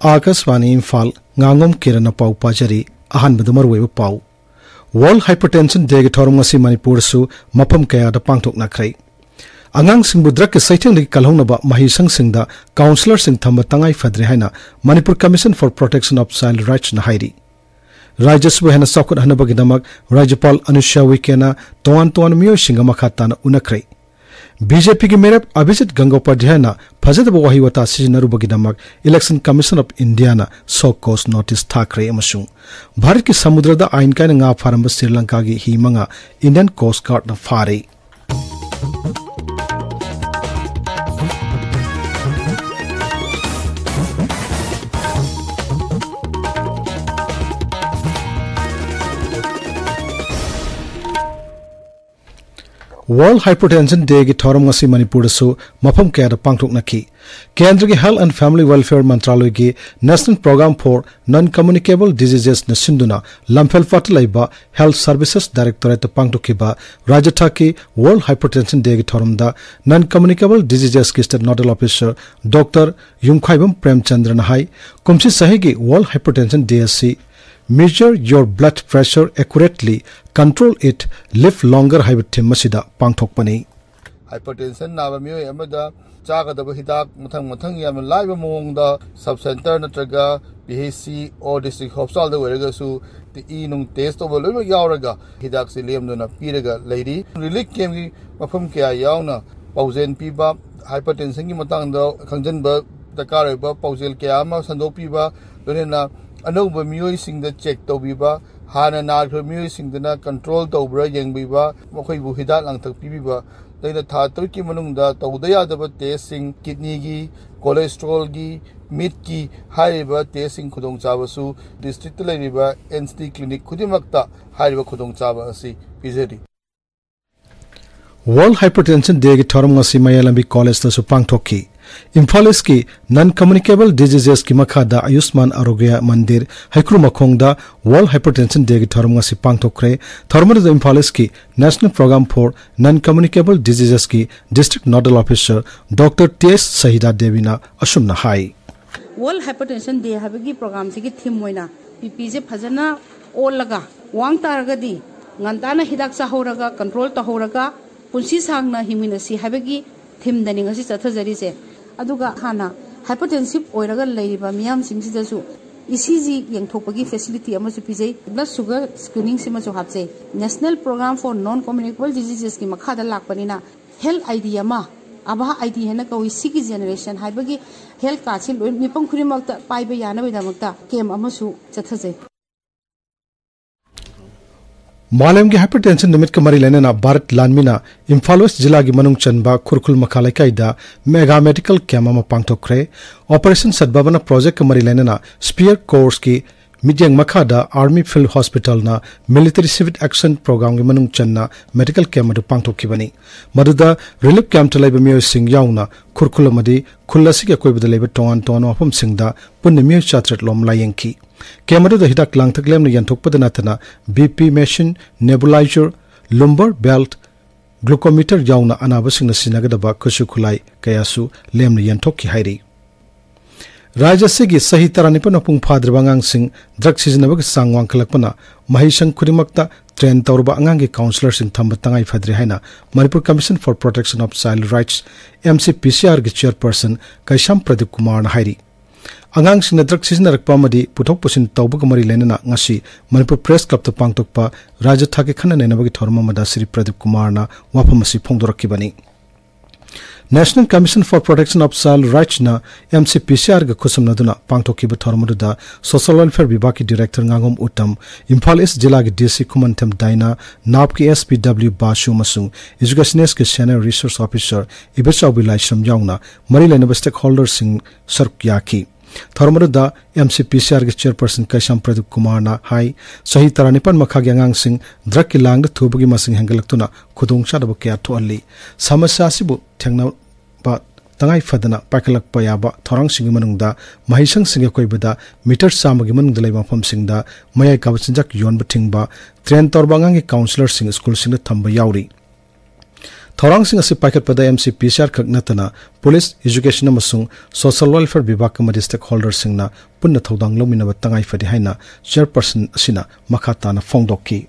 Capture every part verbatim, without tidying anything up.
ꯑꯥꯀꯥꯁꯕꯥꯅꯤ ꯏꯝꯐꯥꯜ, ꯉꯥꯉꯣꯝ ꯀꯤꯔꯟꯅ ꯄꯥꯎ ꯄꯥꯖꯔꯤ꯫ ꯑꯍꯥꯟꯕꯗ ꯃꯔꯨꯑꯣꯏꯕ ꯄꯥꯎ꯫ World Hypertension Day ꯒꯤ ꯊꯧꯔꯝ ꯉꯁꯤ ꯃꯅꯤꯄꯨꯔꯗꯁꯨ ꯃꯐꯝ ꯀꯌꯥꯗ ꯄꯥꯡꯊꯣꯛꯅꯈ꯭ꯔꯦ꯫ ꯑꯉꯥꯡꯁꯤꯡꯕꯨ drug ꯀꯤ ꯆꯩꯊꯦꯡꯗꯒꯤ ꯀꯜꯍꯧꯅꯕ ꯃꯍꯩꯁꯪꯁꯤꯡꯗ counsellor ꯁꯤꯡ ꯊꯝꯕ ꯇꯉꯥꯏ ꯐꯗ꯭ꯔꯦ ꯍꯥꯏꯅ Manipur Commission for Protection of Child Rights ꯅ ꯍꯥꯏꯔꯤ꯫ ꯔꯥꯖ꯭ꯌ ꯑꯁꯤꯕꯨ ꯍꯦꯟꯅ ꯆꯥꯎꯈꯠꯍꯟꯅꯕꯒꯤꯗꯃꯛ ꯔꯥꯖ꯭ꯌꯄꯥꯜ ꯑꯅꯨꯁ꯭ꯌꯥ ꯎꯏꯀꯦꯅ ꯇꯣꯉꯥꯟ ꯇꯣꯉꯥꯟꯕ ꯃꯤꯑꯣꯏꯁꯤꯡꯒ ꯃꯈꯥ ꯇꯥꯅ ꯎꯅꯈ꯭ꯔꯦ꯫ ꯕꯤ ꯖꯦ ꯄꯤ ꯒꯤ ꯃꯤꯔꯦꯞ ꯑꯕꯤꯖꯤꯠ ꯒꯪꯒꯣꯄꯥꯙ꯭ꯌꯥꯌꯅ ꯐꯖꯗꯕ ꯋꯥꯍꯩ ꯋꯥꯇꯥ ꯁꯤꯖꯤꯟꯅꯔꯨꯕꯒꯤꯗꯃꯛ Election Commission of India ꯅ show cause notice ꯊꯥꯈ꯭ꯔꯦ ꯑꯃꯁꯨꯡ ꯚꯥꯔꯠꯀꯤ ꯁꯃꯨꯗ꯭ꯔꯗ ꯑꯥꯏꯟ ꯀꯥꯏꯅ ꯉꯥ ꯐꯥꯔꯝꯕ ꯁ꯭ꯔꯤ ꯂꯪꯀꯥꯒꯤ ꯍꯤ ꯃꯉꯥ Indian Coast Guard ꯅ ꯐꯥꯔꯦ꯫ World Hypertension Day ꯒꯤ ꯊꯧꯔꯝ ꯉꯁꯤ ꯃꯅꯤꯄꯨꯔꯗꯁꯨ ꯃꯐꯝ ꯀꯌꯥꯗ ꯄꯥꯡꯊꯣꯛꯅꯈꯤ꯫ ꯀꯦꯟꯗ꯭ꯔꯒꯤ Health and Family Welfare ꯃꯟꯇ꯭ꯔꯥꯂꯣꯏꯒꯤ National Program for Non-Communicable Diseases ꯅ ꯁꯤꯟꯗꯨꯅ ꯂꯝꯐꯦꯜ ꯄꯥꯠꯇ ꯂꯩꯕ Health Services Directorate ꯇ ꯄꯥꯡꯊꯣꯛꯈꯤꯕ ꯔꯥꯖ꯭ꯌ ꯊꯥꯛꯀꯤ World Hypertension Day ꯒꯤ ꯊꯧꯔꯝꯗ Non-Communicable Diseases ꯀꯤ State Nodal Officer Doctor ꯌꯨꯝꯈꯥꯏꯕꯝ ꯄ꯭ꯔꯦꯝꯆꯟꯗ꯭ꯔꯅ ꯍꯥꯏ, ꯀꯨꯝꯁꯤ ꯆꯍꯤꯒꯤ World Hypertension Day ꯑꯁꯤ Measure Your Blood Pressure Accurately, Control It, Live Longer ꯍꯥꯏꯕ theme ꯑꯁꯤꯗ ꯄꯥꯡꯊꯣꯛꯄꯅꯤ꯫ Hypertension ꯅꯥꯕ ꯃꯤꯑꯣꯏ ꯑꯃꯗ ꯆꯥꯒꯗꯕ ꯍꯤꯗꯥꯛ ꯃꯊꯪ ꯃꯊꯪ ꯌꯥꯝꯅ ꯂꯥꯏꯕ ꯃꯑꯣꯡꯗ sub center ꯅꯠꯇ꯭ꯔꯒ P H C or district hospital ꯗ ꯑꯣꯏꯔꯒꯁꯨ ꯏ ꯅꯨꯡ test ꯇꯧꯕ ꯂꯣꯏꯅꯃꯛ ꯌꯥꯎꯔꯒ ꯍꯤꯗꯥꯛꯁꯤ ꯂꯦꯝꯗꯅ ꯄꯤꯔꯒ ꯂꯩꯔꯤ꯫ Relief camp ꯀꯤ ꯃꯐꯝ ꯀꯌꯥ ꯌꯥꯎꯅ ꯄꯥꯎꯖꯦꯜ ꯄꯤꯕ, hypertension ꯒꯤ ꯃꯇꯥꯡꯗ ꯈꯪꯖꯤꯟꯕ ꯗꯔꯀꯥꯔ ꯑꯣꯏꯕ ꯄꯥꯎꯖꯦꯜ ꯀꯌꯥ ꯑꯃ ꯁꯟꯗꯣꯛꯄꯤꯕ, ꯂꯣꯏꯅꯅ ꯑꯅꯧꯕ ꯃꯤꯑꯣꯏꯁꯤꯡꯗ check ꯇꯧꯕꯤꯕ, ꯍꯥꯟꯅ ꯅꯥꯈ꯭ꯔꯕ ꯃꯤꯑꯣꯏꯁꯤꯡꯗꯨꯅ control ꯇꯧꯕ꯭ꯔꯥ ꯌꯦꯡꯕꯤꯕ, ꯃꯈꯣꯏꯕꯨ ꯍꯤꯗꯥꯛ ꯂꯥꯡꯊꯛ ꯄꯤꯕꯤꯕ, ꯑꯗꯨꯅ ꯊꯥ ꯇꯔꯨꯛꯀꯤ ꯃꯅꯨꯡꯗ ꯇꯧꯗ ꯌꯥꯗꯕ test ꯁꯤꯡ, kidney ꯒꯤ, cholesterol ꯒꯤ, ꯃꯤꯠꯀꯤ ꯍꯥꯏꯔꯤꯕ test ꯁꯤꯡ ꯈꯨꯗꯣꯡꯆꯥꯕꯁꯨ district ꯇ ꯂꯩꯔꯤꯕ N C D clinic ꯈꯨꯗꯤꯡꯃꯛꯇ ꯍꯥꯏꯔꯤꯕ ꯈꯨꯗꯣꯡꯆꯥꯕ ꯑꯁꯤ ꯄꯤꯖꯔꯤ꯫ World Hypertension Day ꯒꯤ ꯊꯧꯔꯝ ꯉꯁꯤ ꯃꯌꯥꯏ ꯂꯝꯕꯤ college ꯇꯁꯨ ꯄꯥꯡꯊꯣꯛꯈꯤ꯫ ꯏꯝꯐꯥꯜ East ꯀꯤ Non Communicable Diseases ꯀꯤ ꯃꯈꯥꯗ ꯑꯌꯨꯁꯃꯥꯟ ꯑꯥꯔꯣꯒ꯭ꯌ ꯃꯟꯗꯤꯔ ꯍꯩꯀ꯭ꯔꯨ ꯃꯈꯣꯡꯗ World Hypertension Day ꯒꯤ ꯊꯧꯔꯝ ꯉꯁꯤ ꯄꯥꯡꯊꯣꯛꯈ꯭ꯔꯦ꯫ ꯊꯧꯔꯝ ꯑꯗꯨꯗ ꯏꯝꯐꯥꯜ East ꯀꯤ National Program for Non Communicable Diseases ꯀꯤ District Nodal Officer Doctor T S ꯁꯍꯤꯗꯥ ꯗꯦꯕꯤꯅ ꯑꯁꯨꯝꯅ ꯍꯥꯏ꯫ World Hypertension Day ꯍꯥꯏꯕꯒꯤ ꯄ꯭ꯔꯣꯒ꯭ꯔꯥꯝꯁꯤꯒꯤ ꯊꯤꯝ ꯑꯣꯏꯅ ꯕꯤ ꯄꯤꯁꯦ ꯐꯖꯅ ꯑꯣꯜꯂꯒ, ꯋꯥꯡ ꯇꯥꯔꯒꯗꯤ ꯉꯟꯇꯥꯅ ꯍꯤꯗꯥꯛ ꯆꯥꯍꯧꯔꯒ, ꯀꯟꯇ꯭ꯔꯣꯜ ꯇꯧꯍꯧꯔꯒ, ꯄꯨꯟꯁꯤ ꯁꯥꯡꯅ ꯍꯤꯡꯃꯤꯟꯅꯁꯤ ꯍꯥꯏꯕꯒꯤ ꯊꯤꯝꯗꯅꯤ ꯉꯁꯤ ꯆꯠꯊꯖꯔꯤꯁꯦ꯫ ꯑꯗꯨꯒ ꯍꯥꯟꯅ ꯍꯥꯏꯄꯔꯇꯦꯟꯁꯤꯞ ꯑꯣꯏꯔꯒ ꯂꯩꯔꯤꯕ ꯃꯤꯌꯥꯝꯁꯤꯡꯁꯤꯗꯁꯨ ꯏ ꯁꯤ ꯖꯤ ꯌꯦꯡꯊꯣꯛꯄꯒꯤ ꯐꯦꯁꯤꯂꯤꯇꯤ ꯑꯃꯁꯨ ꯄꯤꯖꯩ꯫ ꯕ꯭ꯂꯗ ꯁꯨꯒꯔ ꯁ꯭ꯀ꯭ꯔꯤꯅꯤꯡꯁꯤꯃꯁꯨ ꯍꯥꯞꯆꯩ꯫ National Program for Non Communicable Diseasesꯀꯤ ꯃꯈꯥꯗ ꯂꯥꯛꯄꯅꯤꯅ, ꯍꯦꯜꯊ ꯑꯥꯏ ꯗꯤ ꯑꯃ, ꯑꯕꯥ ꯑꯥꯏ ꯗꯤ ꯍꯥꯏꯅ ꯀꯧꯏ, ꯁꯤꯒꯤ ꯖꯦꯅꯦꯔꯦꯁꯟ ꯍꯥꯏꯕꯒꯤ ꯍꯦꯜꯊ ꯀꯥꯔꯗꯁꯤ ꯂꯣꯏ, ꯃꯤꯄꯨꯝ ꯈꯨꯗꯤꯡꯃꯛꯇ ꯄꯥꯏꯕ ꯌꯥꯅꯕꯒꯤꯗꯃꯛꯇ ꯀꯦꯝ ꯑꯃꯁꯨ ꯆꯠꯊꯖꯩ꯫ ꯃꯥꯂꯦꯝꯒꯤ ꯍꯥꯏꯄꯔꯇꯦꯟꯁꯟ ꯅꯨꯃꯤꯠꯀ ꯃꯔꯤ ꯂꯩꯅꯅ ꯚꯥꯔꯠ ꯂꯥꯟꯃꯤꯅ ꯏꯝꯐꯥꯜ ꯋꯦꯁ ꯖꯤꯂꯥꯒꯤ ꯃꯅꯨꯡ ꯆꯟꯕ ꯈꯨꯔꯈꯨꯜ ꯃꯈꯥ ꯂꯩꯀꯥꯏꯗ ꯃꯦꯒꯥ ꯃꯦꯗꯤꯀꯦꯜ ꯀꯦꯝ ꯑꯃ ꯄꯥꯡꯊꯣꯛꯈ꯭ꯔꯦ꯫ ꯑꯣꯄꯔꯦꯁꯟ ꯁꯠꯕꯥꯕꯅ ꯄ꯭ꯔꯣꯖꯦꯛꯀ ꯃꯔꯤ ꯂꯩꯅꯅ ꯁ꯭ꯄꯤꯌꯔ ꯀꯣꯔꯁꯀꯤ ꯃꯤꯠꯌꯦꯡ ꯃꯈꯥꯗ ꯑꯥꯔꯃꯤ ꯐꯤꯜꯗ ꯍꯣꯁꯄꯤꯇꯥꯜꯅ ꯃꯤꯂꯤꯇꯔꯤ ꯁꯤꯚꯤꯛ ꯑꯦꯛꯁꯟ ꯄ꯭ꯔꯣꯒ꯭ꯔꯥꯝꯒꯤ ꯃꯅꯨꯡ ꯆꯟꯅ ꯃꯦꯗꯤꯀꯦꯜ ꯀꯦꯝ ꯑꯗꯨ ꯄꯥꯡꯊꯣꯛꯈꯤꯕꯅꯤ꯫ ꯃꯗꯨꯗ ꯔꯤꯂꯤꯐ ꯀꯦꯝꯞꯇ ꯂꯩꯕ ꯃꯤꯑꯣꯏꯁꯤꯡ ꯌꯥꯎꯅ ꯈꯨꯔꯈꯨꯜ ꯑꯃꯗꯤ ꯈꯨꯜ ꯑꯁꯤꯒꯤ ꯑꯀꯣꯏꯕꯗ ꯂꯩꯕ ꯇꯣꯉꯥꯟ ꯇꯣꯉꯥꯟꯕ ꯃꯐꯝꯁꯤꯡꯗ ꯄꯨꯟꯅ ꯃꯤꯑꯣꯏ ꯆꯥꯇꯔꯦꯠ ꯂꯣꯝ ꯂꯥꯌꯦꯡꯈꯤ꯫ ꯀꯦꯝꯞ ꯑꯗꯨꯗ ꯍꯤꯗꯥꯛ ꯂꯥꯡꯊꯛ ꯂꯦꯝꯅ ꯌꯦꯟꯊꯣꯛꯄꯗ ꯅꯠꯇꯅ ꯕꯤ ꯄꯤ ꯃꯦꯁꯤꯟ, ꯅꯦꯕꯨꯂꯥꯏꯖꯔ, ꯂꯨꯝꯕꯔ ꯕꯦꯜꯠ, ꯒ꯭ꯂꯨꯀꯣꯃꯤꯇꯔ ꯌꯥꯎꯅ ꯑꯅꯥꯕꯁꯤꯡꯅ ꯁꯤꯖꯤꯟꯅꯒꯗꯕ ꯈꯨꯠꯁꯨ ꯈꯨꯠꯂꯥꯏ ꯀꯌꯥꯁꯨ ꯂꯦꯝꯅ ꯌꯦꯟꯊꯣꯛꯈꯤ ꯍꯥꯏꯔꯤ꯫ ꯔꯥꯖ꯭ꯌ ꯑꯁꯤꯒꯤ ꯆꯍꯤ ꯇꯔꯥꯅꯤꯄꯥꯟ ꯃꯄꯨꯡ ꯐꯥꯗ꯭ꯔꯤꯕ ꯑꯉꯥꯡꯁꯤꯡ ꯗ꯭ꯔꯒ ꯁꯤꯖꯤꯟꯅꯕꯒꯤ ꯆꯥꯡ ꯋꯥꯡꯈꯠꯂꯛꯄꯅ ꯃꯍꯩꯁꯪ ꯈꯨꯗꯤꯡꯃꯛꯇ ꯇ꯭ꯔꯦꯟ ꯇꯧꯔꯕ ꯑꯉꯥꯡꯒꯤ ꯀꯥꯎꯟꯁꯤꯂꯔꯁꯤꯡ ꯊꯝꯕ ꯇꯉꯥꯏ ꯐꯗ꯭ꯔꯦ ꯍꯥꯏꯅ Manipur commission for protection of child rights, M C P ꯁꯤ ꯑꯥꯔꯒꯤ ꯆꯤꯌꯔꯄꯔꯁꯟ ꯀꯩꯁꯥꯝ ꯄ꯭ꯔꯗꯤꯞ ꯀꯨꯃꯥꯔꯅ ꯍꯥꯏꯔꯤ꯫ ꯑꯉꯥꯡꯁꯤꯡꯅ ꯗ꯭ꯔꯒ ꯁꯤꯖꯤꯟꯅꯔꯛꯄ ꯑꯃꯗꯤ ꯄꯨꯊꯣꯛ ꯄꯨꯁꯤꯟ ꯇꯧꯕꯒ ꯃꯔꯤ ꯂꯩꯅꯅ ꯉꯁꯤ ꯃꯅꯤꯄꯨꯔ ꯄ꯭ꯔꯦꯁ ꯀ꯭ꯂꯕꯇ ꯄꯥꯡꯊꯣꯛꯄ ꯔꯥꯖ꯭ꯌ ꯊꯥꯛꯀꯤ ꯈꯟꯅ ꯅꯩꯅꯕꯒꯤ ꯊꯧꯔꯝ ꯑꯃꯗ ꯁ꯭ꯔꯤ ꯄ꯭ꯔꯗꯤꯞ ꯀꯨꯃꯥꯔꯅ ꯋꯥꯐꯝ ꯑꯁꯤ ꯐꯣꯡꯗꯣꯔꯛꯈꯤꯕꯅꯤ꯫ National Commission for Protection of Child Rightsꯅ ꯑꯦꯝ ꯁꯤ ꯄꯤ ꯁꯤ ꯑꯥꯔꯒ ꯈꯨꯠꯁꯝꯅꯗꯨꯅ ꯄꯥꯡꯊꯣꯛꯈꯤꯕ ꯊꯧꯔꯝ ꯑꯗꯨꯗ ꯁꯣꯁꯤꯌꯦꯜ ꯋꯦꯜꯐꯤꯌꯔ ꯚꯤꯚꯥꯒꯀꯤ ꯗꯤꯔꯦꯛꯇꯔ ꯉꯥꯉꯣꯝ ꯎꯠꯇꯝ, ꯏꯝꯐꯥꯜ ꯏꯁ ꯖꯤꯂꯥꯒꯤ ꯗꯤ ꯁꯤ ꯈꯨꯃꯟꯊꯦꯝ ꯗꯥꯏꯅꯥ, ꯅꯥꯞꯀꯤ ꯑꯦꯁ ꯄꯤ ꯗꯕ꯭ꯂꯤꯎ ꯕꯥꯁꯨ ꯑꯃꯁꯨꯡ ꯏꯖꯨꯀꯦꯁꯟ ꯏꯁꯀꯤ ꯁꯦꯅꯤꯌꯔ ꯔꯤꯁꯣꯔꯁ ꯑꯣꯐꯤꯁꯥꯔ ꯏꯕꯦꯆꯥꯎꯕꯤ ꯂꯥꯏꯁ꯭ꯔꯝ ꯌꯥꯎꯅ ꯃꯔꯤ ꯂꯩꯅꯕ ꯁ꯭ꯇꯦꯛꯍꯣꯜꯗꯔꯁꯤꯡ ꯁꯔꯨꯛ ꯌꯥꯈꯤ꯫ ꯊꯧꯔꯝ ꯑꯗꯨꯗ ꯑꯦꯝ ꯁꯤ ꯄꯤ ꯁꯤ ꯑꯥꯔꯒꯤ ꯆꯤꯌꯔꯄꯔꯁꯟ ꯀꯩꯁꯥꯝ ꯄ꯭ꯔꯗꯤꯞ ꯀꯨꯃꯥꯔꯅ ꯍꯥꯏ, ꯆꯍꯤ ꯇꯔꯥꯅꯤꯄꯥꯟ ꯃꯈꯥꯒꯤ ꯑꯉꯥꯡꯁꯤꯡ ꯗ꯭ꯔꯒꯀꯤ ꯂꯥꯡꯗ ꯊꯨꯕꯒꯤ ꯃꯁꯤꯡ ꯍꯦꯟꯒꯠꯂꯛꯇꯨꯅ ꯈꯨꯗꯣꯡꯆꯥꯗꯕ ꯀꯌꯥ ꯊꯣꯛꯍꯜꯂꯤ꯫ ꯁꯃꯁ꯭ꯌꯥ ꯑꯁꯤꯕꯨ ꯊꯦꯡꯅꯕ ꯇꯉꯥꯏ ꯐꯗꯅ ꯄꯥꯏꯈꯠꯂꯛꯄ ꯌꯥꯕ ꯊꯧꯔꯥꯡꯁꯤꯡꯒꯤ ꯃꯅꯨꯡꯗ ꯃꯍꯩꯁꯪꯁꯤꯡꯒꯤ ꯑꯀꯣꯏꯕꯗ ꯃꯤꯇꯔ ꯆꯥꯝꯃꯒꯤ ꯃꯅꯨꯡꯗ ꯂꯩꯕ ꯃꯐꯝꯁꯤꯡꯗ ꯃꯌꯥꯏ ꯀꯥꯕ ꯆꯤꯟꯖꯥꯛ ꯌꯣꯟꯕ ꯊꯤꯡꯕ, ꯇ꯭ꯔꯦꯟ ꯇꯧꯔꯕ ꯑꯉꯥꯡꯒꯤ ꯀꯥꯎꯟꯁꯤꯂꯔꯁꯤꯡ ꯁ꯭ꯀꯨꯜꯁꯤꯡꯗ ꯊꯝꯕ ꯌꯥꯎꯔꯤ꯫ ꯊꯧꯔꯥꯡꯁꯤꯡ ꯑꯁꯤ ꯄꯥꯏꯈꯠꯄꯗ M C P C R ꯈꯛ ꯅꯠꯇꯅ ꯄꯨꯂꯤꯁ, ꯏꯖꯨꯀꯦꯁꯟ ꯑꯃꯁꯨꯡ ꯁꯣꯁꯤꯌꯦꯜ ꯋꯦꯜꯐꯤꯌꯔ ꯕꯤꯚꯥꯒ ꯑꯃꯗꯤ ꯁ꯭ꯇꯦꯛꯍꯣꯜꯗꯔꯁꯤꯡꯅ ꯄꯨꯟꯅ ꯊꯧꯗꯥꯡ ꯂꯧꯃꯤꯟꯅꯕ ꯇꯉꯥꯏ ꯐꯗꯦ ꯍꯥꯏꯅ ꯆꯦꯌꯔꯄꯔꯁꯟ ꯑꯁꯤꯅ ꯃꯈꯥ ꯇꯥꯅ ꯐꯣꯡꯗꯣꯛꯈꯤ꯫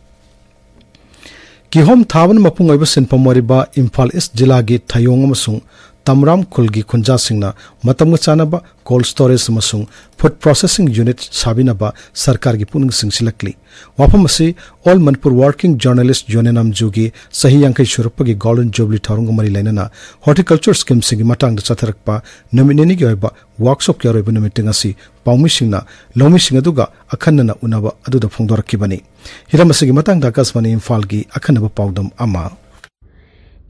ꯀꯤꯍꯣꯝ ꯊꯥꯕꯅ ꯃꯄꯨꯡ ꯑꯣꯏꯕ ꯁꯤꯟꯐꯝ ꯑꯣꯏꯔꯤꯕ ꯏꯝꯐꯥꯜ ꯏꯁ ꯖꯤꯂꯥꯒꯤ ꯊꯌꯣꯡ ꯑꯃꯁꯨꯡ ꯇꯝꯔꯥꯝ ꯈꯨꯜꯒꯤ ꯈꯨꯟꯖꯥꯁꯤꯡꯅ ꯃꯇꯝꯒ ꯆꯥꯟꯅꯕ ꯀꯣꯜꯗ ꯁ꯭ꯇꯣꯔꯦꯖ ꯑꯃꯁꯨꯡ ꯐꯨꯗ ꯄ꯭ꯔꯣꯁꯦꯁꯤꯡ ꯌꯨꯅꯤꯠ ꯁꯥꯕꯤꯅꯕ ꯁꯔꯀꯥꯔꯒꯤ ꯄꯨꯛꯅꯤꯡ ꯆꯤꯡꯁꯤꯜꯂꯛꯂꯤ꯫ ꯋꯥꯐꯝ ꯑꯁꯤ ꯑꯣꯜ ꯃꯅꯤꯄꯨꯔ ꯋꯥꯔꯀꯤꯡ ꯖꯔꯅꯦꯂꯤꯁ꯭ꯠ ꯌꯨꯅꯤꯌꯟ, ꯑꯥꯝꯖꯨꯒꯤ ꯆꯍꯤ ꯌꯥꯡꯈꯩ ꯁꯨꯔꯛꯄꯒꯤ ꯒꯣꯜꯗꯟ ꯖꯨꯕꯤꯂꯤ ꯊꯧꯔꯝꯒ ꯃꯔꯤ ꯂꯩꯅꯅ ꯍꯣꯔꯇꯤꯀꯜꯆꯔ ꯁ꯭ꯀꯤꯝꯁꯤꯡꯒꯤ ꯃꯇꯥꯡꯗ ꯆꯠꯊꯔꯛꯄ ꯅꯨꯃꯤꯠ ꯅꯤꯅꯤꯒꯤ ꯑꯣꯏꯕ ꯋꯥꯔꯛꯁꯣꯞꯀꯤ ꯑꯔꯣꯏꯕ ꯅꯨꯃꯤꯠꯇ ꯉꯁꯤ ꯄꯥꯎꯃꯤꯁꯤꯡꯅ ꯂꯧꯃꯤꯁꯤꯡ ꯑꯗꯨꯒ ꯑꯈꯟꯅꯅ ꯎꯅꯕ ꯑꯗꯨꯗ ꯐꯣꯡꯗꯣꯔꯛꯈꯤꯕꯅꯤ꯫ ꯍꯤꯔꯝ ꯑꯁꯤꯒꯤ ꯃꯇꯥꯡꯗ ꯑꯀꯥꯁꯕꯥꯅꯤ ꯏꯝꯐꯥꯜꯒꯤ ꯑꯈꯟꯅꯕ ꯄꯥꯎꯗꯝ ꯑꯃ꯫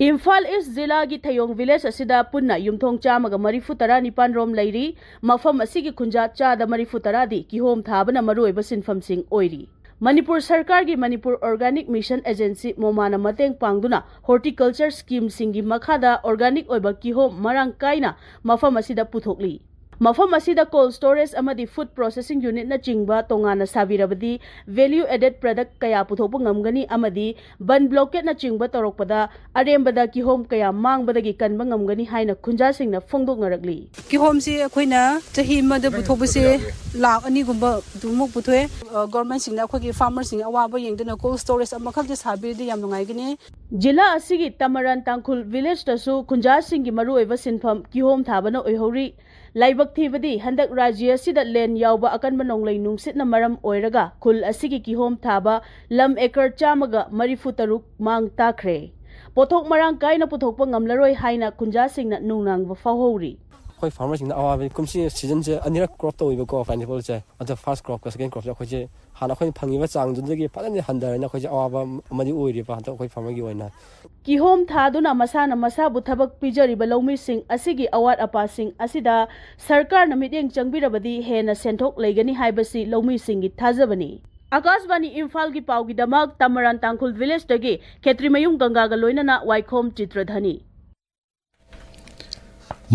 ꯏꯝꯐꯥꯜ ꯏꯁ ꯖꯤꯂꯥꯒꯤ ꯊꯌꯣꯡ ꯚꯤꯂꯦꯖ ꯑꯁꯤꯗ ꯄꯨꯟꯅ ꯌꯨꯝꯊꯣꯡ ꯆꯥꯝꯃꯒ ꯃꯔꯤꯐꯨ ꯇꯔꯥꯅꯤꯄꯥꯟ ꯔꯣꯝ ꯂꯩꯔꯤ꯫ ꯃꯐꯝ ꯑꯁꯤꯒꯤ ꯈꯨꯟꯖꯥ ꯆꯥꯗ ꯃꯔꯤꯐꯨ ꯇꯔꯥꯗꯤ ꯀꯤꯍꯣꯝ ꯊꯥꯕꯅ ꯃꯔꯨꯑꯣꯏꯕ ꯁꯤꯟꯐꯝꯁꯤꯡ ꯑꯣꯏꯔꯤ꯫ ꯃꯅꯤꯄꯨꯔ ꯁꯔꯀꯥꯔꯒꯤ ꯃꯅꯤꯄꯨꯔ ꯑꯣꯔꯒꯥꯅꯤꯛ ꯃꯤꯁꯟ ꯑꯦꯖꯦꯟꯁꯤ, ꯃꯣꯃꯥꯅ ꯃꯇꯦꯡ ꯄꯥꯡꯗꯨꯅ ꯍꯣꯔꯇꯤꯀꯜꯆꯔ ꯁ꯭ꯀꯤꯝꯁꯤꯡꯒꯤ ꯃꯈꯥꯗ ꯑꯣꯔꯒꯥꯅꯤꯛ ꯑꯣꯏꯕ ꯀꯤꯍꯣꯝ ꯃꯔꯥꯡ ꯀꯥꯏꯅ ꯃꯐꯝ ꯑꯁꯤꯗ ꯄꯨꯊꯣꯛꯂꯤ꯫ ꯃꯐꯝ ꯑꯁꯤꯗ ꯀꯣꯜꯗ ꯁ꯭ꯇꯣꯔꯦꯖ ꯑꯃꯗꯤ ꯐꯨꯗ ꯄ꯭ꯔꯣꯁꯦꯁꯤꯡ ꯌꯨꯅꯤꯠꯅꯆꯤꯡꯕ ꯇꯣꯉꯥꯟꯅ ꯁꯥꯕꯤꯔꯕꯗꯤ ꯚꯦꯂ꯭ꯌꯨ ꯑꯦꯗꯦꯗ ꯄ꯭ꯔꯗꯛ ꯀꯌꯥ ꯄꯨꯊꯣꯛꯄ ꯉꯝꯒꯅꯤ ꯑꯃꯗꯤ ꯕꯟ ꯕ꯭ꯂꯣꯀꯦꯠꯅꯆꯤꯡꯕ ꯇꯧꯔꯛꯄꯗ ꯑꯔꯦꯝꯕꯗ ꯀꯤꯍꯣꯝ ꯀꯌꯥ ꯃꯥꯡꯕꯗꯒꯤ ꯀꯟꯕ ꯉꯝꯒꯅꯤ ꯍꯥꯏꯅ ꯈꯨꯟꯖꯥꯁꯤꯡꯅ ꯐꯣꯡꯗꯣꯛꯅꯔꯛꯂꯤ꯫ ꯀꯤꯍꯣꯝꯁꯤ ꯑꯩꯈꯣꯏꯅ ꯆꯍꯤ ꯑꯃꯗ ꯄꯨꯊꯣꯛꯄꯁꯦ ꯂꯥꯈ ꯑꯅꯤꯒꯨꯝꯕ ꯑꯗꯨꯃꯨꯛ ꯄꯨꯊꯣꯛꯑꯦ꯫ ꯑ, ꯒꯣꯔꯃꯦꯟꯁꯤꯡꯅ ꯑꯩꯈꯣꯏꯒꯤ ꯐꯥꯔꯃꯔꯁꯤꯡꯒꯤ ꯑꯋꯥꯕ ꯌꯦꯡꯗꯨꯅ ꯀꯣꯜꯗ ꯁ꯭ꯇꯣꯔꯦꯖ ꯑꯃꯈꯛꯇꯤ ꯁꯥꯕꯤꯔꯗꯤ ꯌꯥꯝ ꯅꯨꯡꯉꯥꯏꯒꯅꯤ꯫ ꯖꯤꯂꯥ ꯑꯁꯤꯒꯤ ꯇꯃꯔꯥꯟ ꯇꯥꯡꯈꯨꯜ ꯚꯤꯂꯦꯖꯇꯁꯨ ꯈꯨꯟꯖꯥꯁꯤꯡꯒꯤ ꯃꯔꯨꯑꯣꯏꯕ ꯁꯤꯟꯐꯝ ꯀꯤꯍꯣꯝ ꯊꯥꯕꯅ ꯑꯣꯏꯍꯧꯔꯤ꯫ ꯂꯥꯏꯕꯛ ꯊꯤꯕꯗꯤ ꯍꯟꯗꯛ ꯔꯥꯖ꯭ꯌ ꯑꯁꯤꯗ ꯂꯦꯟ ꯌꯥꯎꯕ ꯑꯀꯟꯕ ꯅꯣꯡꯂꯩ ꯅꯨꯡꯁꯤꯠꯅ ꯃꯔꯝ ꯑꯣꯏꯔꯒ ꯈꯨꯜ ꯑꯁꯤꯒꯤ ꯀꯤꯍꯣꯝ ꯊꯥꯕ ꯂꯝ ꯑꯦꯀꯔ ꯆꯥꯝꯃꯒ ꯃꯔꯤꯐꯨ ꯇꯔꯨꯛ ꯃꯥꯡ ꯇꯥꯛꯈ꯭ꯔꯦ꯫ ꯄꯣꯠꯊꯣꯛ ꯃꯔꯥꯡ ꯀꯥꯏꯅ ꯄꯨꯊꯣꯛꯄ ꯉꯝꯂꯔꯣꯏ ꯍꯥꯏꯅ ꯈꯨꯟꯖꯥꯁꯤꯡꯅ ꯅꯨꯡꯅꯥꯡꯕ ꯐꯥꯎꯍꯧꯔꯤ꯫ ꯑꯩꯈꯣꯏ ꯐꯥꯔꯃꯔꯁꯤꯡꯅ ꯑꯋꯥꯕ, ꯀꯨꯝꯁꯤ ꯁꯤꯖꯟꯁꯦ ꯑꯅꯤꯔꯛ ꯀ꯭ꯔꯣꯞ ꯇꯧꯋꯦꯕꯀꯣ, ꯄꯥꯏꯅꯦꯄꯜꯁꯦ꯫ ꯑꯗꯣ ꯐꯥꯔꯁ ꯀ꯭ꯔꯣꯞꯀ ꯁꯦꯀꯦꯟ ꯀ꯭ꯔꯣꯞꯁꯦ ꯑꯩꯈꯣꯏꯁꯦ ꯍꯥꯟꯅ ꯑꯩꯈꯣꯏꯅ ꯐꯪꯉꯤꯕ ꯆꯥꯡꯗꯨꯗꯒꯤ ꯐꯖꯅ ꯍꯟꯊꯔꯦꯅ ꯑꯩꯈꯣꯏꯁꯦ ꯑꯋꯥꯕ ꯑꯃꯗꯤ ꯑꯣꯏꯔꯤꯕ ꯍꯟꯗꯛ ꯑꯩꯈꯣꯏ ꯐꯥꯔꯃꯔꯒꯤ ꯑꯣꯏꯅ꯫ ꯀꯤꯍꯣꯝ ꯊꯥꯗꯨꯅ ꯃꯁꯥꯅ ꯃꯁꯥꯕꯨ ꯊꯕꯛ ꯄꯤꯖꯔꯤꯕ ꯂꯧꯃꯤꯁꯤꯡ ꯑꯁꯤꯒꯤ ꯑꯋꯥꯠ ꯑꯄꯥꯁꯤꯡ ꯑꯁꯤꯗ ꯁꯔꯀꯥꯔꯅ ꯃꯤꯠꯌꯦꯡ ꯆꯪꯕꯤꯔꯕꯗꯤ ꯍꯦꯟꯅ ꯁꯦꯟꯊꯣꯛ ꯂꯩꯒꯅꯤ ꯍꯥꯏꯕꯁꯤ ꯂꯧꯃꯤꯁꯤꯡꯒꯤ ꯊꯥꯖꯕꯅꯤ꯫ ꯑꯀꯥꯁꯕꯥꯅꯤ ꯏꯝꯐꯥꯜꯒꯤ ꯄꯥꯎꯒꯤꯗꯃꯛ ꯇꯃꯔꯥꯟ ꯇꯥꯡꯈꯨꯜ ꯚꯤꯂꯦꯖꯇꯒꯤ ꯈꯦꯇ꯭ꯔꯤꯃꯌꯨꯝ ꯒꯪꯒꯥꯒ ꯂꯣꯏꯅꯅ ꯋꯥꯏꯈꯣꯝ ꯆꯤꯇ꯭ꯔꯙꯅꯤ꯫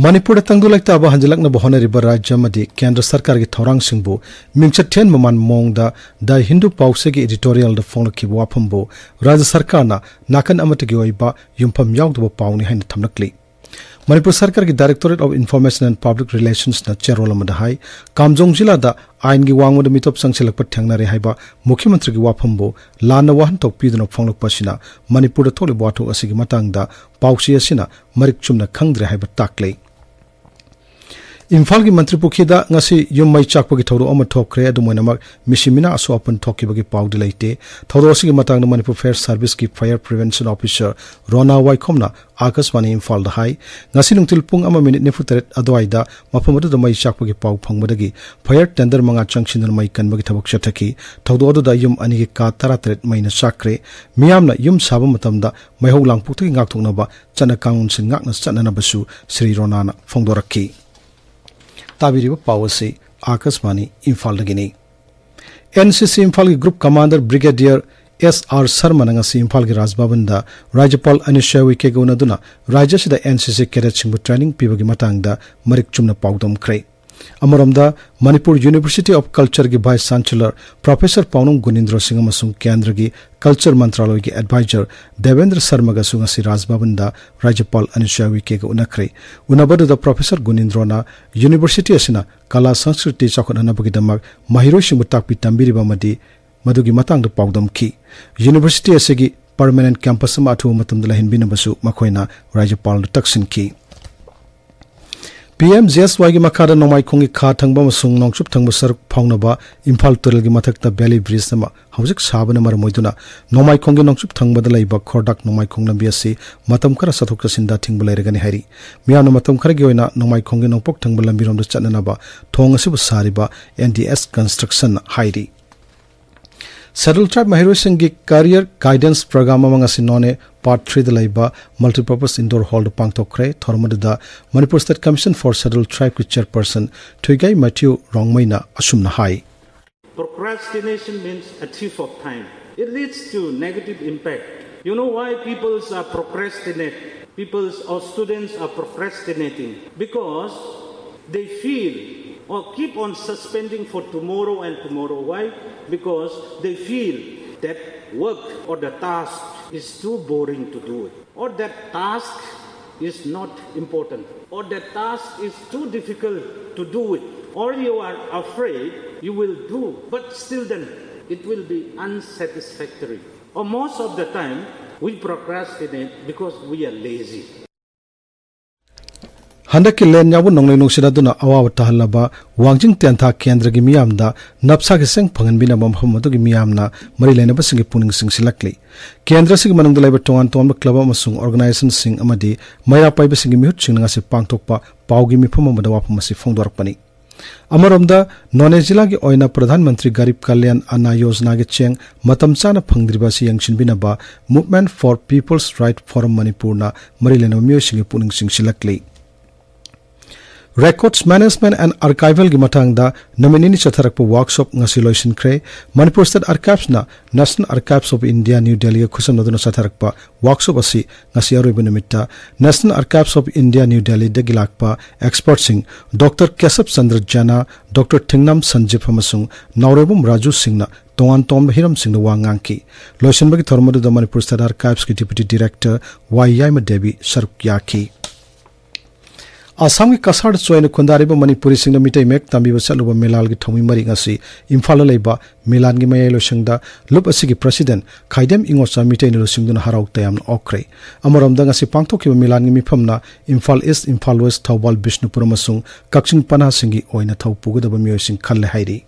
ꯃꯅꯤꯄꯨꯔꯗ ꯇꯪꯗꯨ ꯂꯩꯇꯥꯕ ꯍꯟꯖꯤꯜꯂꯛꯅꯕ ꯍꯣꯠꯅꯔꯤꯕ ꯔꯥꯖ꯭ꯌ ꯑꯃꯗꯤ ꯀꯦꯟꯗ꯭ꯔ ꯁꯔꯀꯥꯔꯒꯤ ꯊꯧꯔꯥꯡꯁꯤꯡꯕꯨ ꯃꯤꯡꯆꯠ ꯊꯤꯍꯟꯕ ꯃꯥꯟꯕ ꯃꯑꯣꯡꯗ ꯗ ꯍꯤꯟꯗꯨ ꯄꯥꯎꯆꯦꯒꯤ editorialꯗ ꯐꯣꯡꯂꯛꯈꯤꯕ ꯋꯥꯐꯝꯕꯨ ꯔꯥꯖ꯭ꯌ ꯁꯔꯀꯥꯔꯅ ꯅꯥꯀꯟ ꯑꯃꯠꯇꯒꯤ ꯑꯣꯏꯕ ꯌꯨꯝꯐꯝ ꯌꯥꯎꯗꯕ ꯄꯥꯎꯅꯤ ꯍꯥꯏꯅ ꯊꯝꯂꯛꯂꯤ꯫ ꯃꯅꯤꯄꯨꯔ ꯁꯔꯀꯥꯔꯒꯤ Directorate of Information and Public Relationsꯅ ꯆꯦꯔꯣꯜ ꯑꯃꯗ ꯍꯥꯏ, ꯀꯥꯝꯖꯣꯡ ꯖꯤꯂꯥꯗ ꯑꯥꯏꯟꯒꯤ ꯋꯥꯡꯃꯗ ꯃꯤꯇꯣꯞ ꯆꯪꯁꯤꯜꯂꯛꯄ ꯊꯦꯡꯅꯔꯦ ꯍꯥꯏꯕ ꯃꯨꯈ꯭ꯌ ꯃꯟꯇ꯭ꯔꯤꯒꯤ ꯋꯥꯐꯝꯕꯨ ꯂꯥꯟꯅ ꯋꯥꯍꯟꯊꯣꯛ ꯄꯤꯗꯨꯅ ꯐꯣꯡꯂꯛꯄ ꯑꯁꯤꯅ ꯃꯅꯤꯄꯨꯔꯗ ꯊꯣꯛꯂꯤꯕ ꯋꯥꯊꯣꯛ ꯑꯁꯤꯒꯤ ꯃꯇꯥꯡꯗ ꯄꯥꯎꯆꯦ ꯑꯁꯤꯅ ꯃꯔꯤꯛ ꯆꯨꯝꯅ ꯈꯪꯗ꯭ꯔꯦ ꯍꯥꯏꯕ ꯇꯥꯛꯂꯦ꯫ ꯏꯝꯐꯥꯜꯒꯤ ꯃꯟꯇ꯭ꯔꯤ ꯄꯨꯈ꯭ꯔꯤꯗ ꯉꯁꯤ ꯌꯨꯝ ꯃꯩ ꯆꯥꯛꯄꯒꯤ ꯊꯧꯗꯣꯛ ꯑꯃ ꯊꯣꯛꯈ꯭ꯔꯦ꯫ ꯑꯗꯨꯝ ꯑꯣꯏꯅꯃꯛ, ꯃꯤꯁꯤ ꯃꯤꯅꯥ ꯑꯁꯣꯛ ꯑꯄꯟ ꯊꯣꯛꯈꯤꯕꯒꯤ ꯄꯥꯎꯗꯤ ꯂꯩꯇꯦ꯫ ꯊꯧꯗꯣꯛ ꯑꯁꯤꯒꯤ ꯃꯇꯥꯡꯗ Manipur Fire Serviceꯀꯤ Fire Prevention Officer ꯔꯣꯅꯥ ꯋꯥꯏꯈꯣꯝꯅ ꯑꯥꯀꯥꯁꯕꯥꯅꯤ ꯏꯝꯐꯥꯜꯗ ꯍꯥꯏ, ꯉꯁꯤ ꯅꯨꯡꯊꯤꯜ ꯄꯨꯡ ꯑꯃ ꯃꯤꯅꯤꯠ ꯅꯤꯐꯨ ꯇꯔꯦꯠ ꯑꯗꯨꯋꯥꯏꯗ ꯃꯐꯝ ꯑꯗꯨꯗ ꯃꯩ ꯆꯥꯛꯄꯒꯤ ꯄꯥꯎ ꯐꯪꯕꯗꯒꯤ fire tender ꯃꯉꯥ ꯆꯪꯁꯤꯟꯗꯨꯅ ꯃꯩ ꯀꯟꯕꯒꯤ ꯊꯕꯛ ꯆꯠꯊꯈꯤ꯫ ꯊꯧꯗꯣꯛ ꯑꯗꯨꯗ ꯌꯨꯝ ꯑꯅꯤꯒꯤ ꯀꯥ ꯇꯔꯥꯇꯔꯦꯠ ꯃꯩꯅ ꯆꯥꯛꯈ꯭ꯔꯦ꯫ ꯃꯤꯌꯥꯝꯅ ꯌꯨꯝ ꯁꯥꯕ ꯃꯇꯝꯗ ꯃꯩꯍꯧ ꯂꯥꯡꯄꯣꯛꯇꯒꯤ ꯉꯥꯛꯊꯣꯛꯅꯕ ꯆꯠꯅ ꯀꯥꯡꯂꯣꯟꯁꯤꯡ ꯉꯥꯛꯅ ꯆꯠꯅꯅꯕꯁꯨ ꯁ꯭ꯔꯤ ꯔꯣꯅꯥꯅ ꯐꯣꯡꯗꯣꯔꯛꯈꯤ꯫ ꯇꯥꯕꯤꯔꯤꯕ ꯄꯥꯎ ꯑꯁꯤ ꯑꯥꯀꯥꯁꯕꯥꯅꯤ ꯏꯝꯐꯥꯜꯗꯒꯤꯅꯤ꯫ NCC ꯏꯝꯐꯥꯜꯒꯤ group commander Brigadier S R ꯁꯔꯃꯅ ꯉꯁꯤ ꯏꯝꯐꯥꯜꯒꯤ ꯔꯥꯖ ꯚꯕꯟꯗ ꯔꯥꯖ꯭ꯌꯄꯥꯜ ꯑꯅꯨꯁꯨꯏꯌꯥ ꯎꯏꯀꯦꯒ ꯎꯅꯗꯨꯅ ꯔꯥꯖ꯭ꯌ ꯑꯁꯤꯗ NCC cadetꯁꯤꯡꯕꯨ training ꯄꯤꯕꯒꯤ ꯃꯇꯥꯡꯗ ꯃꯔꯤꯛ ꯆꯨꯝꯅ ꯄꯥꯎꯗꯝꯈ꯭ꯔꯦ꯫ ꯑꯃꯔꯣꯝꯗ, Manipur University of Cultureꯒꯤ Vice Chancellor Professor ꯄꯥꯎꯅꯝ ꯒꯨꯅꯤꯟꯗ꯭ꯔꯣ ꯁꯤꯡ ꯑꯃꯁꯨꯡ ꯀꯦꯟꯗ꯭ꯔꯒꯤ Culture ꯃꯟꯇ꯭ꯔꯥꯂꯣꯏꯒꯤ advisor ꯗꯦꯕꯦꯟꯗ꯭ꯔ ꯁꯔꯃꯒꯁꯨ ꯉꯁꯤ ꯔꯥꯖ ꯚꯕꯟꯗ ꯔꯥꯖ꯭ꯌꯄꯥꯜ ꯑꯅꯨꯁꯨꯏꯌꯥ ꯎꯏꯀꯦꯒ ꯎꯅꯈ꯭ꯔꯦ꯫ ꯎꯅꯕꯗꯨꯗ Professor ꯒꯨꯅꯤꯟꯗ꯭ꯔꯣꯅ university ꯑꯁꯤꯅ ꯀꯂꯥ ꯁꯪꯁꯀ꯭ꯔꯤꯇꯤ ꯆꯥꯎꯈꯠꯍꯟꯅꯕꯒꯤꯗꯃꯛ ꯃꯍꯩꯔꯣꯏꯁꯤꯡꯕꯨ ꯇꯥꯛꯄꯤ ꯇꯝꯕꯤꯔꯤꯕ ꯑꯃꯗꯤ ꯃꯗꯨꯒꯤ ꯃꯇꯥꯡꯗ ꯄꯥꯎꯗꯝꯈꯤ꯫ University ꯑꯁꯤꯒꯤ permanent campus ꯑꯃ ꯑꯊꯨꯕ ꯃꯇꯝꯗ ꯂꯩꯍꯟꯕꯤꯅꯕꯁꯨ ꯃꯈꯣꯏꯅ ꯔꯥꯖ꯭ꯌꯄꯥꯜꯗ ꯇꯛꯁꯤꯟꯈꯤ꯫ PMGSYꯒꯤ ꯃꯈꯥꯗ ꯅꯣꯡꯃꯥꯏꯈꯣꯡꯒꯤ ꯈꯥ ꯊꯪꯕ ꯑꯃꯁꯨꯡ ꯅꯣꯡꯆꯨꯞ ꯊꯪꯕ ꯁꯔꯨꯛ ꯐꯥꯎꯅꯕ ꯏꯝꯐꯥꯜ ꯇꯨꯔꯦꯜꯒꯤ ꯃꯊꯛꯇ valley bridge ꯑꯃ ꯍꯧꯖꯤꯛ ꯁꯥꯕꯅ ꯃꯔꯝ ꯑꯣꯏꯗꯨꯅ ꯅꯣꯡꯃꯥꯏꯈꯣꯡꯒꯤ ꯅꯣꯡꯆꯨꯞ ꯊꯪꯕꯗ ꯂꯩꯕ ꯈꯣꯔꯗꯥꯛ ꯅꯣꯡꯃꯥꯏꯈꯣꯡ ꯂꯝꯕꯤ ꯑꯁꯤ ꯃꯇꯝ ꯈꯔ ꯆꯠꯊꯣꯛ ꯆꯠꯁꯤꯟꯗ ꯑꯊꯤꯡꯕ ꯂꯩꯔꯒꯅꯤ ꯍꯥꯏꯔꯤ꯫ ꯃꯤꯌꯥꯝꯅ ꯃꯇꯝ ꯈꯔꯒꯤ ꯑꯣꯏꯅ ꯅꯣꯡꯃꯥꯏꯈꯣꯡꯒꯤ ꯅꯣꯡꯄꯣꯛ ꯊꯪꯕ ꯂꯝꯕꯤꯔꯣꯝꯗ ꯆꯠꯅꯅꯕ ꯊꯣꯡ ꯑꯁꯤꯕꯨ ꯁꯥꯔꯤꯕ NDS Constructionꯅ ꯍꯥꯏꯔꯤ꯫ Scheduled Tribe ꯃꯍꯩꯔꯣꯏꯁꯤꯡꯒꯤ Career Guidance Program ꯑꯃ ꯉꯁꯤ ꯅꯣꯅꯦ Part Threeꯗ ꯂꯩꯕ Multipurpose Indoor Hallꯗ ꯄꯥꯡꯊꯣꯛꯈ꯭ꯔꯦ꯫ ꯊꯧꯔꯝ ꯑꯗꯨꯗ Manipur State Commission for Scheduled Tribe ꯀꯤ Chairperson ꯊꯨꯏꯒꯥꯏ ꯃꯦꯊ꯭ꯌꯨ ꯔꯣꯡꯃꯩꯅ ꯑꯁꯨꯝꯅ ꯍꯥꯏ꯫ Procrastination means a thief of time. It leads to negative impact. You know why people are procrastinate? People or students are procrastinating because they feel or keep on suspending for tomorrow and tomorrow. Why? Because they feel that work or the task is too boring to do it, or that task is not important, or that task is too difficult to do it, or you are afraid you will do, but still then it will be unsatisfactory. Or most of the time, we procrastinate because we are lazy. ꯍꯟꯗꯛꯀꯤ ꯂꯦꯟ ꯌꯥꯎꯕ ꯅꯣꯡꯂꯩ ꯅꯨꯡꯁꯤꯠ ꯑꯗꯨꯅ ꯑꯋꯥꯕ ꯇꯥꯍꯜꯂꯕ ꯋꯥꯡꯖꯤꯡ ꯇꯦꯟꯊꯥ ꯀꯦꯟꯗ꯭ꯔꯒꯤ ꯃꯤꯌꯥꯝꯗ ꯅꯞꯁꯥꯒꯤ ꯆꯦꯡ ꯐꯪꯍꯟꯕꯤꯅꯕ ꯃꯐꯝ ꯑꯗꯨꯒꯤ ꯃꯤꯌꯥꯝꯅ ꯃꯔꯤ ꯂꯩꯅꯕꯁꯤꯡꯒꯤ ꯄꯨꯛꯅꯤꯡ ꯆꯤꯡꯁꯤꯜꯂꯛꯂꯤ꯫ ꯀꯦꯟꯗ꯭ꯔ ꯑꯁꯤꯒꯤ ꯃꯅꯨꯡꯗ ꯂꯩꯕ ꯇꯣꯉꯥꯟ ꯇꯣꯉꯥꯟꯕ ꯀ꯭ꯂꯕ ꯑꯃꯁꯨꯡ ꯑꯣꯔꯒꯅꯥꯏꯖꯦꯁꯟꯁꯤꯡ ꯑꯃꯗꯤ ꯃꯩꯔꯥ ꯄꯥꯏꯕꯁꯤꯡꯒꯤ ꯃꯤꯍꯨꯠꯁꯤꯡꯅ ꯉꯁꯤ ꯄꯥꯡꯊꯣꯛꯄ ꯄꯥꯎꯒꯤ ꯃꯤꯐꯝ ꯑꯃꯗ ꯋꯥꯐꯝ ꯑꯁꯤ ꯐꯣꯡꯗꯣꯔꯛꯄꯅꯤ꯫ ꯑꯃꯔꯣꯝꯗ, ꯅꯣꯅꯦ ꯖꯤꯂꯥꯒꯤ ꯑꯣꯏꯅ ꯄ꯭ꯔꯙꯥꯟ ꯃꯟꯇ꯭ꯔꯤ ꯒꯔꯤꯕ ꯀꯜꯌꯥꯟ ꯑꯟꯅ ꯌꯣꯖꯅꯥꯒꯤ ꯆꯦꯡ ꯃꯇꯝ ꯆꯥꯅ ꯐꯪꯗ꯭ꯔꯤꯕ ꯑꯁꯤ ꯌꯦꯡꯁꯤꯟꯕꯤꯅꯕ Movement for People's Right Forum ꯃꯅꯤꯄꯨꯔꯅ ꯃꯔꯤ ꯂꯩꯅꯕ ꯃꯤꯑꯣꯏꯁꯤꯡꯒꯤ ꯄꯨꯛꯅꯤꯡ ꯆꯤꯡꯁꯤꯜꯂꯛꯂꯤ꯫ Records Management and Archivalꯒꯤ ꯃꯇꯥꯡꯗ ꯅꯨꯃꯤꯠ ꯅꯤꯅꯤ ꯆꯠꯊꯔꯛꯄ ꯋꯥꯔꯛꯁꯣꯞ ꯉꯁꯤ ꯂꯣꯏꯁꯤꯟꯈ꯭ꯔꯦ꯫ ꯃꯅꯤꯄꯨꯔ ꯁ꯭ꯇꯦꯠ ꯑꯥꯔꯀꯥꯏꯚꯁꯅ National Archives of India, New Delhiꯒ ꯈꯨꯠꯁꯝꯅꯗꯨꯅ ꯆꯠꯊꯔꯛꯄ ꯋꯥꯔꯛꯁꯣꯞ ꯑꯁꯤ ꯉꯁꯤ ꯑꯔꯣꯏꯕ ꯅꯨꯃꯤꯠꯇ National Archives of India, New Delhiꯗꯒꯤ ꯂꯥꯛꯄ ꯑꯦꯛꯁꯄꯔꯠꯁꯤꯡ ꯗꯣꯛꯇꯔ ꯀꯦꯁꯕ ꯆꯟꯗ꯭ꯔ ꯖꯅꯥ, ꯗꯣꯛꯇꯔ ꯊꯤꯡꯅꯥꯝ ꯁꯟꯖꯤꯞ ꯑꯃꯁꯨꯡ ꯅꯥꯎꯔꯦꯝꯕꯝ ꯔꯥꯖꯨ ꯁꯤꯡꯅ ꯇꯣꯉꯥꯟ ꯇꯣꯉꯥꯟꯕ ꯍꯤꯔꯝꯁꯤꯡꯗ ꯋꯥ ꯉꯥꯡꯈꯤ꯫ ꯂꯣꯏꯁꯤꯟꯕꯒꯤ ꯊꯧꯔꯝ ꯑꯗꯨꯗ ꯃꯅꯤꯄꯨꯔ ꯁ꯭ꯇꯦꯠ ꯑꯥꯔꯀꯥꯏꯚꯁꯀꯤ ꯗꯤꯄ꯭ꯌꯨꯇꯤ ꯗꯤꯔꯦꯛꯇꯔ ꯋꯥꯏ ꯌꯥꯏꯃ ꯗꯦꯕꯤ ꯁꯔꯨꯛ ꯌꯥꯈꯤ꯫ ꯑꯁꯥꯝꯒꯤ ꯀꯁꯥꯔꯗ ꯆꯣꯏꯅ ꯈꯨꯟꯗꯥꯔꯤꯕ ꯃꯅꯤꯄꯨꯔꯤꯁꯤꯡꯅ ꯃꯤꯇꯩ ꯃꯌꯦꯛ ꯇꯝꯕꯤꯕ ꯆꯠꯂꯨꯕ ꯃꯤꯂꯥꯜꯒꯤ ꯊꯧꯃꯤ ꯃꯔꯤ ꯉꯁꯤ ꯏꯝꯐꯥꯜꯗ ꯂꯩꯕ ꯃꯤꯂꯥꯟꯒꯤ ꯃꯌꯥꯏ ꯂꯣꯏꯁꯪꯗ ꯂꯨꯞ ꯑꯁꯤꯒꯤ ꯄ꯭ꯔꯁꯤꯗꯦꯟ ꯈꯥꯏꯗꯦꯝ ꯏꯉꯣꯆꯥ ꯃꯤꯇꯩꯅ ꯂꯨꯆꯤꯡꯗꯨꯅ ꯍꯔꯥꯎ ꯇꯌꯥꯝꯅ ꯑꯣꯛꯈ꯭ꯔꯦ꯫ ꯑꯃꯔꯣꯝꯗ ꯉꯁꯤ ꯄꯥꯡꯊꯣꯛꯈꯤꯕ ꯃꯤꯂꯥꯟꯒꯤ ꯃꯤꯐꯝꯅ ꯏꯝꯐꯥꯜ ꯏꯁ꯭ꯠ, ꯏꯝꯐꯥꯜ ꯋꯦꯁ꯭ꯠ, ꯊꯧꯕꯥꯜ, ꯕꯤꯁꯅꯨꯄꯨꯔ ꯑꯃꯁꯨꯡ ꯀꯛꯆꯤꯡ ꯄꯅꯥꯁꯤꯡꯒꯤ ꯑꯣꯏꯅ ꯊꯧ ꯄꯨꯒꯗꯕ ꯃꯤꯑꯣꯏꯁꯤꯡ ꯈꯜꯂꯦ ꯍꯥꯏꯔꯤ꯫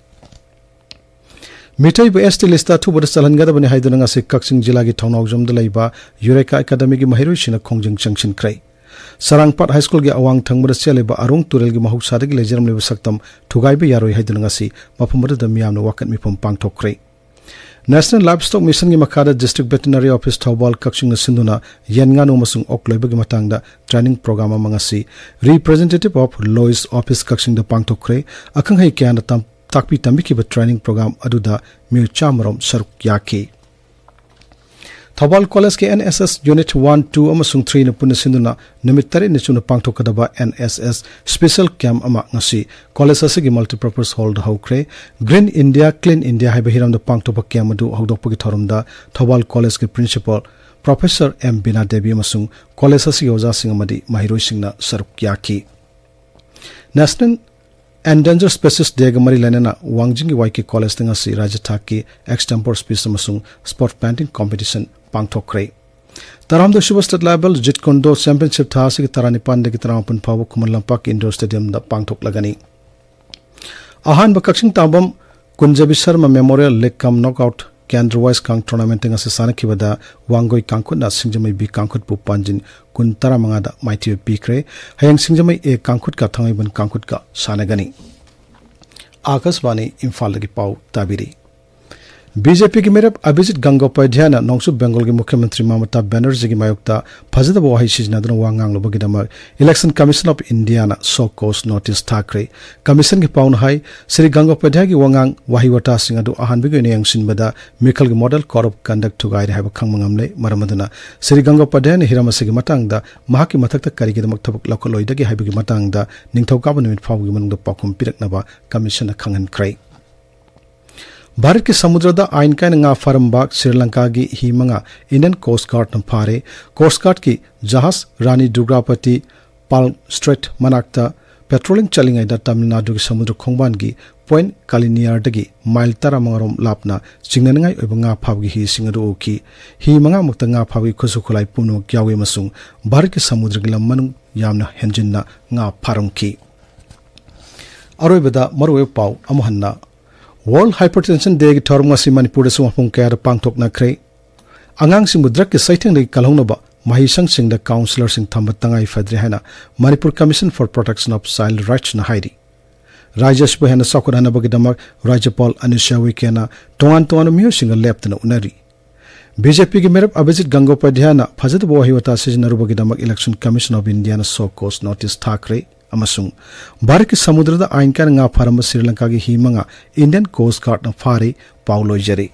ꯃꯤꯇꯩꯕꯨ ꯑꯦꯁ ꯇꯤ ꯂꯤꯁ꯭ꯠꯇ ꯑꯊꯨꯕꯗ ꯆꯜꯍꯟꯒꯗꯕꯅꯤ ꯍꯥꯏꯗꯨꯅ ꯉꯁꯤ ꯀꯛꯆꯤꯡ ꯖꯤꯂꯥꯒꯤ ꯊꯧꯅꯥꯎꯖꯝꯗ ꯂꯩꯕ ꯌꯨꯔꯦꯀꯥ ꯑꯦꯀꯥꯗꯃꯤꯒꯤ ꯃꯍꯩꯔꯣꯏꯁꯤꯡꯅ ꯈꯣꯡꯖꯪ ꯆꯪꯁꯤꯟꯈ꯭ꯔꯦ꯫ ꯁꯔꯥꯡꯄꯥꯠ ꯍꯥꯏ ꯁ꯭ꯀꯨꯜꯒꯤ ꯑꯋꯥꯡ ꯊꯪꯕꯗ ꯆꯦꯜꯂꯤꯕ ꯑꯔꯣꯡ ꯇꯨꯔꯦꯜꯒꯤ ꯃꯍꯧꯁꯥꯗꯒꯤ ꯂꯩꯖꯔꯝꯂꯤꯕ ꯁꯛꯇꯝ ꯊꯨꯒꯥꯏꯕ ꯌꯥꯔꯣꯏ ꯍꯥꯏꯗꯨꯅ ꯉꯁꯤ ꯃꯐꯝ ꯑꯗꯨꯗ ꯃꯤꯌꯥꯝꯅ ꯋꯥꯀꯠ ꯃꯤꯐꯝ ꯄꯥꯡꯊꯣꯛꯈ꯭ꯔꯦ꯫ National Livestock Missionꯒꯤ ꯃꯈꯥꯗ District Veterinary Office ꯊꯧꯕꯥꯜ ꯀꯛꯆꯤꯡꯅ ꯁꯤꯟꯗꯨꯅ ꯌꯦꯟ ꯉꯥꯅꯨ ꯑꯃꯁꯨꯡ ꯑꯣꯛ ꯂꯣꯏꯕꯒꯤ ꯃꯇꯥꯡꯗ training program ꯑꯃ ꯉꯁꯤ Representative of Lois Office ꯀꯛꯆꯤꯡꯗ ꯄꯥꯡꯊꯣꯛꯈ꯭ꯔꯦ꯫ ꯑꯈꯪ ꯑꯍꯩ ꯀꯌꯥꯅ ꯇꯝ-, ꯇꯥꯛꯄꯤ ꯇꯝꯕꯤꯈꯤꯕ training program ꯑꯗꯨꯗ ꯃꯤꯑꯣꯏ ꯆꯥꯝꯃ ꯔꯣꯝ ꯁꯔꯨꯛ ꯌꯥꯈꯤ꯫ ꯊꯧꯕꯥꯜ ꯀꯣꯂꯦꯖꯀꯤ N S S unit one, two ꯑꯃꯁꯨꯡ ꯊ꯭ꯔꯤꯅ ꯄꯨꯟꯅ ꯁꯤꯟꯗꯨꯅ ꯅꯨꯃꯤꯠ ꯇꯔꯦꯠꯅꯤ ꯆꯨꯞꯅ ꯄꯥꯡꯊꯣꯛꯀꯗꯕ N S S special camp ꯑꯃ ꯉꯁꯤ ꯀꯣꯂꯦꯖ ꯑꯁꯤꯒꯤ ꯃꯜꯇꯤꯄꯔꯄꯁ ꯍꯣꯜꯗ ꯍꯧꯈ꯭ꯔꯦ꯫ ꯒ꯭ꯔꯤꯟ ꯏꯟꯗꯤꯌꯥ, ꯀ꯭ꯂꯤꯟ ꯏꯟꯗꯤꯌꯥ ꯍꯥꯏꯕ ꯍꯤꯔꯝꯗ ꯄꯥꯡꯊꯣꯛꯄ ꯀꯦꯝꯞ ꯑꯗꯨ ꯍꯧꯗꯣꯛꯄꯒꯤ ꯊꯧꯔꯝꯗ ꯊꯧꯕꯥꯜ ꯀꯣꯂꯦꯖꯀꯤ ꯄ꯭ꯔꯤꯟꯁꯤꯄꯥꯜ ꯄ꯭ꯔꯣꯐꯦꯁꯔ ꯑꯦꯝ ꯕꯤꯅꯥ ꯗꯦꯕꯤ ꯑꯃꯁꯨꯡ ꯀꯣꯂꯦꯖ ꯑꯁꯤꯒꯤ ꯑꯣꯖꯥꯁꯤꯡ ꯑꯃꯗꯤ ꯃꯍꯩꯔꯣꯏꯁꯤꯡꯅ ꯁꯔꯨꯛ ꯌꯥꯈꯤ꯫ ꯅꯦꯁꯅꯦꯜ ꯑꯦꯟꯗꯦꯟꯖꯔ ꯁ꯭ꯄꯦꯁꯤꯁ ꯗꯦꯒ ꯃꯔꯤ ꯂꯩꯅꯅ ꯋꯥꯡꯖꯤꯡꯒꯤ ꯋꯥꯏ ꯀꯦ ꯀꯣꯂꯦꯖꯇ ꯉꯁꯤ ꯔꯥꯖ꯭ꯌ ꯊꯥꯛꯀꯤ ꯑꯦꯛꯁꯇꯦꯝꯄꯣꯔ ꯁ꯭ꯄꯤꯆ ꯑꯃꯁꯨꯡ ꯁ꯭ꯄꯣꯔꯠ ꯄꯦꯟꯇꯤꯡ ꯀꯣꯝꯄꯤꯇꯤꯁꯟ ꯄꯥꯡꯊꯣꯛꯈ꯭ꯔꯦ꯫ ꯇꯔꯥꯍꯨꯝꯗꯣꯏ ꯁꯨꯕ ꯁ꯭ꯇꯦꯠ ꯂꯦꯚꯦꯜ ꯖꯤꯠ ꯀꯣꯟꯗꯣ ꯆꯦꯝꯄꯤꯌꯟꯁꯤꯞ ꯊꯥ ꯑꯁꯤꯒꯤ ꯇꯔꯥꯅꯤꯄꯥꯟꯗꯒꯤ ꯇꯔꯥꯃꯥꯄꯟ ꯐꯥꯎꯕ ꯈꯨꯃꯟ ꯂꯝꯄꯥꯛꯀꯤ ꯏꯟꯗꯣꯔ ꯁ꯭ꯇꯦꯗꯤꯌꯝꯗ ꯄꯥꯡꯊꯣꯛꯂꯒꯅꯤ꯫ ꯑꯍꯥꯟꯕ ꯀꯛꯆꯤꯡ ꯇꯥꯕꯝ ꯀꯨꯟꯖꯕꯤ ꯁꯔꯃ ꯃꯦꯃꯣꯔꯤꯌꯦꯜ ꯂꯤꯒ ꯀꯝ ꯅꯣꯛꯑꯥꯎꯠ ꯀꯦꯟꯗ꯭ꯔ ꯋꯥꯏꯁ ꯀꯥꯡ ꯇꯣꯔꯅꯥꯃꯦꯟꯠ ꯉꯁꯤ ꯁꯥꯟꯅꯈꯤꯕꯗ ꯋꯥꯡꯒꯣꯏ ꯀꯥꯡꯈꯨꯠꯅ ꯁꯤꯡꯖꯃꯩ ꯕꯤ ꯀꯥꯡꯈꯨꯠꯄꯨ ꯄꯥꯟꯖꯤꯟ ꯀꯨꯟ ꯇꯔꯥꯃꯉꯥꯗ ꯃꯥꯏꯊꯤꯕ ꯄꯤꯈ꯭ꯔꯦ꯫ ꯍꯌꯦꯡ ꯁꯤꯡꯖꯃꯩ ꯑꯦ ꯀꯥꯡꯈꯨꯠꯀ ꯊꯥꯡꯃꯩꯕꯟ ꯀꯥꯡꯈꯨꯠꯀ ꯁꯥꯟꯅꯒꯅꯤ꯫ ꯑꯥꯀꯥꯁꯕꯥꯅꯤ ꯏꯝꯐꯥꯜꯗꯒꯤ ꯄꯥꯎ ꯇꯥꯕꯤꯔꯤ꯫ ꯕꯤ ꯖꯦ ꯄꯤꯒꯤ ꯃꯤꯔꯦꯞ ꯑꯕꯤꯖꯤꯠ ꯒꯪꯒꯣꯄꯥꯙ꯭ꯌꯥꯌꯅ ꯅꯣꯡꯆꯨꯞ ꯕꯦꯡꯒꯣꯜꯒꯤ ꯃꯨꯈ꯭ꯌ ꯃꯟꯇ꯭ꯔꯤ ꯃꯃꯇꯥ ꯕꯦꯅꯔꯖꯤꯒꯤ ꯃꯥꯌꯣꯛꯇ ꯐꯖꯗꯕ ꯋꯥꯍꯩ ꯁꯤꯖꯤꯟꯅꯗꯨꯅ ꯋꯥ ꯉꯥꯡꯂꯨꯕꯒꯤꯗꯃꯛ ꯏꯂꯦꯛꯁꯟ ꯀꯃꯤꯁꯟ ꯑꯣꯐ ꯏꯟꯗꯤꯌꯥꯅ ꯁꯣ ꯀꯣꯖ ꯅꯣꯇꯤꯁ ꯊꯥꯈ꯭ꯔꯦ꯫ ꯀꯃꯤꯁꯟꯒꯤ ꯄꯥꯎꯅ ꯍꯥꯏ, ꯁ꯭ꯔꯤ ꯒꯪꯒꯣꯄꯥꯙ꯭ꯌꯥꯌꯒꯤ ꯋꯥꯉꯥꯡ ꯋꯥꯍꯩ ꯋꯥꯇꯥꯁꯤꯡ ꯑꯗꯨ ꯑꯍꯥꯟꯕꯒꯤ ꯑꯣꯏꯅ ꯌꯦꯡꯁꯤꯟꯕꯗ ꯃꯤꯈꯜꯒꯤ ꯃꯣꯗꯦꯜ ꯀꯣꯗ ꯑꯣꯐ ꯀꯟꯗꯛ ꯊꯨꯒꯥꯏꯔꯦ ꯍꯥꯏꯕ ꯈꯪꯕ ꯉꯝꯂꯦ꯫ ꯃꯔꯝ ꯑꯗꯨꯅ ꯁ꯭ꯔꯤ ꯒꯪꯒꯣꯄꯥꯙ꯭ꯌꯥꯌꯅ ꯍꯤꯔꯝ ꯑꯁꯤꯒꯤ ꯃꯇꯥꯡꯗ ꯃꯍꯥꯛꯀꯤ ꯃꯊꯛꯇ ꯀꯔꯤꯒꯤꯗꯃꯛ ꯊꯕꯛ ꯂꯧꯈꯠꯂꯣꯏꯗꯒꯦ ꯍꯥꯏꯕꯒꯤ ꯃꯇꯥꯡꯗ ꯅꯤꯡꯊꯧꯀꯥꯕ ꯅꯨꯃꯤꯠ ꯐꯥꯎꯕꯒꯤ ꯃꯅꯨꯡꯗ ꯄꯥꯎꯈꯨꯝ ꯄꯤꯔꯛꯅꯕ ꯀꯃꯤꯁꯟꯅ ꯈꯪꯍꯟꯈ꯭ꯔꯦ꯫ ꯚꯥꯔꯠꯀꯤ ꯁꯃꯨꯗ꯭ꯔꯗ ꯑꯥꯏꯟ ꯀꯥꯏꯅ ꯉꯥ ꯐꯥꯔꯝꯕ ꯁ꯭ꯔꯤ ꯂꯪꯀꯥꯒꯤ ꯍꯤ ꯃꯉꯥ ꯏꯟꯗꯤꯌꯟ ꯀꯣꯁ ꯒꯥꯔꯗꯅ ꯐꯥꯔꯦ꯫ ꯀꯣꯁ ꯒꯥꯔꯗꯀꯤ ꯖꯍꯥꯖ ꯔꯥꯅꯤ ꯗꯨꯔꯒꯥꯄꯇꯤ ꯄꯥꯜꯝ ꯁ꯭ꯇ꯭ꯔꯦꯠ ꯃꯅꯥꯛꯇ ꯄꯦꯇ꯭ꯔꯣꯂꯤꯡ ꯆꯠꯂꯤꯉꯩꯗ ꯇꯥꯃꯤꯜ ꯅꯥꯗꯨꯒꯤ ꯁꯃꯨꯗ꯭ꯔ ꯈꯣꯡꯕꯥꯟꯒꯤ ꯄꯣꯏꯟꯠ ꯀꯥꯂꯤꯅꯤꯌꯥꯔꯗꯒꯤ ꯃꯥꯏꯜ ꯇꯔꯥꯃꯉꯥꯔꯣꯝ ꯂꯥꯞꯅ ꯆꯤꯡꯅꯅꯤꯡꯉꯥꯏ ꯑꯣꯏꯕ ꯉꯥ ꯐꯥꯕꯒꯤ ꯍꯤꯁꯤꯡ ꯑꯗꯨ ꯎꯈꯤ꯫ ꯍꯤ ꯃꯉꯥꯃꯛꯇ ꯉꯥ ꯐꯥꯕꯒꯤ ꯈꯨꯠꯁꯨ ꯈꯨꯠꯂꯥꯏ ꯄꯨꯝꯅꯃꯛ ꯌꯥꯎꯏ ꯑꯃꯁꯨꯡ ꯚꯥꯔꯠꯀꯤ ꯁꯃꯨꯗ꯭ꯔꯒꯤ ꯂꯝ ꯃꯅꯨꯡ ꯌꯥꯝꯅ ꯍꯦꯟꯖꯤꯟꯅ ꯉꯥ ꯐꯥꯔꯝꯈꯤ꯫ ꯑꯔꯣꯏꯕꯗ ꯃꯔꯨꯑꯣꯏꯕ ꯄꯥꯎ ꯑꯃꯨꯛ ꯍꯟꯅ꯫ ꯋꯥꯔꯜꯗ ꯍꯥꯏꯄꯔꯇꯦꯟꯁꯟ ꯗꯦꯒꯤ ꯊꯧꯔꯝ ꯉꯁꯤ ꯃꯅꯤꯄꯨꯔꯗꯁꯨ ꯃꯐꯝ ꯀꯌꯥꯗ ꯄꯥꯡꯊꯣꯛꯅꯈ꯭ꯔꯦ꯫ ꯑꯉꯥꯡꯁꯤꯡꯕꯨ ꯗ꯭ꯔꯒꯀꯤ ꯆꯩꯊꯦꯡꯗꯒꯤ ꯀꯜꯍꯧꯅꯕ ꯃꯍꯩꯁꯪꯁꯤꯡꯗ ꯀꯥꯎꯟꯁꯤꯂꯔꯁꯤꯡ ꯊꯝꯕ ꯇꯉꯥꯏ ꯐꯗ꯭ꯔꯦ ꯍꯥꯏꯅ Manipur commission for protection of child ꯔꯥꯏꯠꯁꯅ ꯍꯥꯏꯔꯤ꯫ ꯔꯥꯖ꯭ꯌ ꯑꯁꯤꯕꯨ ꯍꯦꯟꯅ ꯆꯥꯎꯈꯠꯍꯟꯅꯕꯒꯤꯗꯃꯛ ꯔꯥꯖ꯭ꯌꯄꯥꯜ ꯑꯅꯨꯁ꯭ꯌꯥ ꯎꯏꯀꯦꯅ ꯇꯣꯉꯥꯟ ꯇꯣꯉꯥꯟꯕ ꯃꯤꯑꯣꯏꯁꯤꯡꯒ ꯂꯦꯞꯇꯅ ꯎꯅꯔꯤ꯫ ꯕꯤ ꯖꯦ ꯄꯤꯒꯤ ꯃꯤꯔꯦꯞ ꯑꯕꯤꯖꯤꯠ ꯒꯪꯒꯣꯄꯥꯙ꯭ꯌꯥꯌꯅ ꯐꯖꯗꯕ ꯋꯥꯍꯩ ꯋꯥꯇꯥ ꯁꯤꯖꯤꯟꯅꯔꯨꯕꯒꯤꯗꯃꯛ ꯏꯂꯦꯛꯁꯟ ꯀꯃꯤꯁꯟ ꯑꯣꯐ ꯏꯟꯗꯤꯌꯥꯅ ꯁꯣ ꯀꯣꯖ ꯅꯣꯇꯤꯁ ꯊꯥꯈ꯭ꯔꯦ꯫ ꯑꯃꯁꯨꯡ ꯚꯥꯔꯠꯀꯤ ꯁꯃꯨꯗ꯭ꯔꯗ ꯑꯥꯏꯟ ꯀꯥꯏꯅ ꯉꯥ ꯐꯥꯔꯝꯕ ꯁ꯭ꯔꯤ ꯂꯪꯀꯥꯒꯤ ꯍꯤ ꯃꯉꯥ ꯏꯟꯗꯤꯌꯟ ꯀꯣꯁ ꯒꯥꯔꯗꯅ ꯐꯥꯔꯦ꯫ ꯄꯥꯎ ꯂꯣꯏꯖꯔꯦ꯫